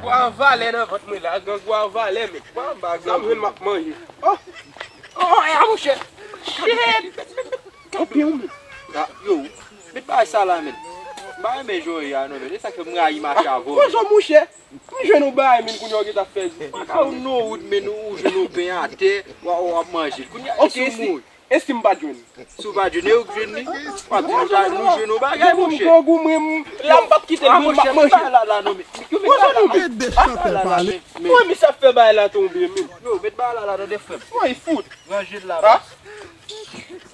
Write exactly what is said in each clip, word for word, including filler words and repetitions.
Gwa an valè nan vant mwen la, grangou a an valè, men. Sa m jwenn m ap manje. Oh! Oh, a monchè! Shit! Ou pye ou menm. Ah, yo, met bagay sa la, men. M pa renmen jan w ye a, non, men. E sa k fè m rayi mache avè w. Poze w, monchè. M jwenn yon bagay, men, kounye a w gentan fè zis. Maka ou non wout, men, ou jwenn yon pen atè, w a, w ap manje l. Kounye a, si w mouri. E si m pa t jwenn? Si w pa t jwenn, e ou k jwenn li? W ap di nou ta, nou jwenn yon bagay, monchè. Grangou mwen, m, la m p ap kite l, mwen m ap manje. Bagay la la non, men. Yo, met bagay la la, men. Mwen, misye ap fè bagay la tonbe, men. Yo, met bagay la la, tande, frè m. Woy, fout. Ranje l la, baz.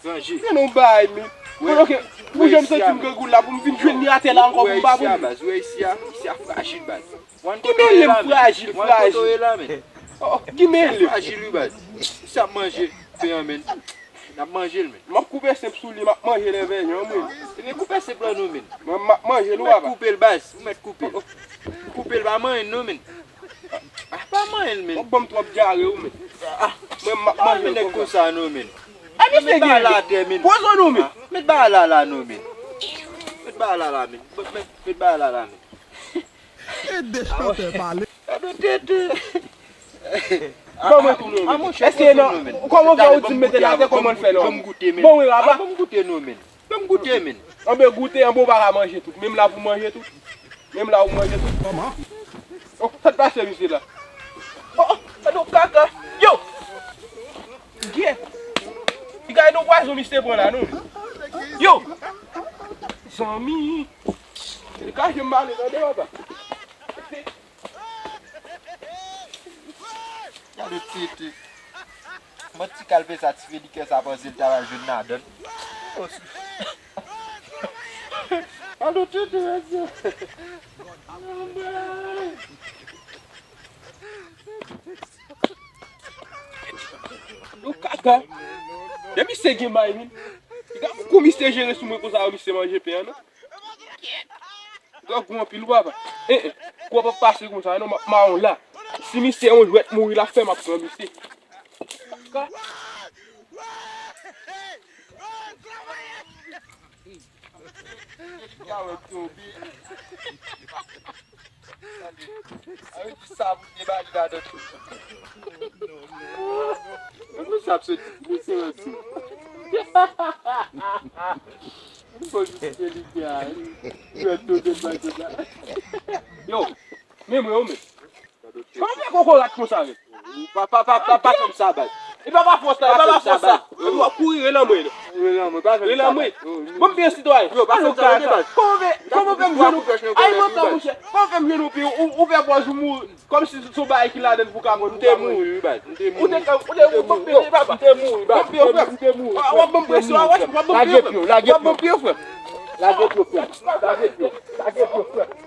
Ranje. Men non bagay, men. Kote ke pou jan m santi m grangou la, pou m vin jwenn li atè la ankò, pou m pa pran li. Ou wè isi a, baz. Ou wè isi a, isi a frajil, baz. Ki mele m frajil, frajil. Oh, ki mele. Frajil, wi, baz. Isi a manje pen an, men. N ap manje l, men. M ap koupe senp sou li, m ap manje lè vèyan, mwen. Ebyen, koupe senp lan non, men. Mwen, m ap manje l, wi, papa. Ou mèt koupe l, baz. Ou mèt koupe l. Koupe l, pa manyen l non, men. Ah, pa manyen l, men. W ap ban m twòp dyare, wi, men. Ah, mwen, m ap manje l konsa. Nèg konsa non, men. Met bagay la atè, men. Poze w non, men. Met bagay la la non, men. Met bagay la la, men. Met, met, met bagay la la, men. Ede chantè pale. Gade tete. Ban mwen tou non, men. Èske nan, kòman fè ou di m mete l atè, kòman l fè non? Ban m goute, men. Bon, wi, papa. Ban m goute non, men. Ban m goute, men. Anben goute, anben ou pa ka manje tout. Menm la pou manje tout. Menm la pou manje tout. Kòman? Oh, sa t pase misye la? Oh, oh, sa do kaka. Yo! Gè. Li ka gen yon pwazon misye pran la, non? Yo! Zanmi! Li ka jem male, tande, papa. Gade tete. Mwen ti kalpe sa, ti fedikè sa panse l ta pral jwenn ladan l. Gade tete, mesye. Yo kaka. Depi se gen may, men. Li ka kou misye jere sou mwen konsa, misye manje pen an, non? Gwo gou anpil, papa. Eh, eh. Kou ap pase konsa, non, m ap mawon la. Si misye yon jwèt mouri la, fè m ap pran misye. Ka wè tonbe. Awe di sa pou debake ladan tou. Mwen sa ap soti, mwen se wè tou. Mwen fò jis se li ki a. Mwen tonbe bak la. Yo, men mwen yo men. Kòman fè kokorat konsa menm? Pa, pa, pa, pa, pa fè m sa, baz. E pa pa fòs la, e pa pa fòs la. Epi w ap kouri, rele anmwe. Rele anmwe, pa fè m sa, baz. Rele anmwe. Bon, byen sitwayen. Yo, pa fè m sa, baz. Kòman fè, kòman fè m jwenn ou? Ay, mantan, monchè. Kòman fè m jwenn ou? Ou, ou fè pòz ou mouri. Kòmsi se yon bagay ki ladan l pou ka konn ou pa mouri. M te mouri, wi, baz. M te mouri. Ou te, ou te, ou te mouri, papa. M te mouri, baz. M te mouri. W ap ban m presyon, w ap ban m presyon, frè. Lage pye w, lage pye w, frè. Lage pye w, frè. Lage pye w, lage pye w, frè.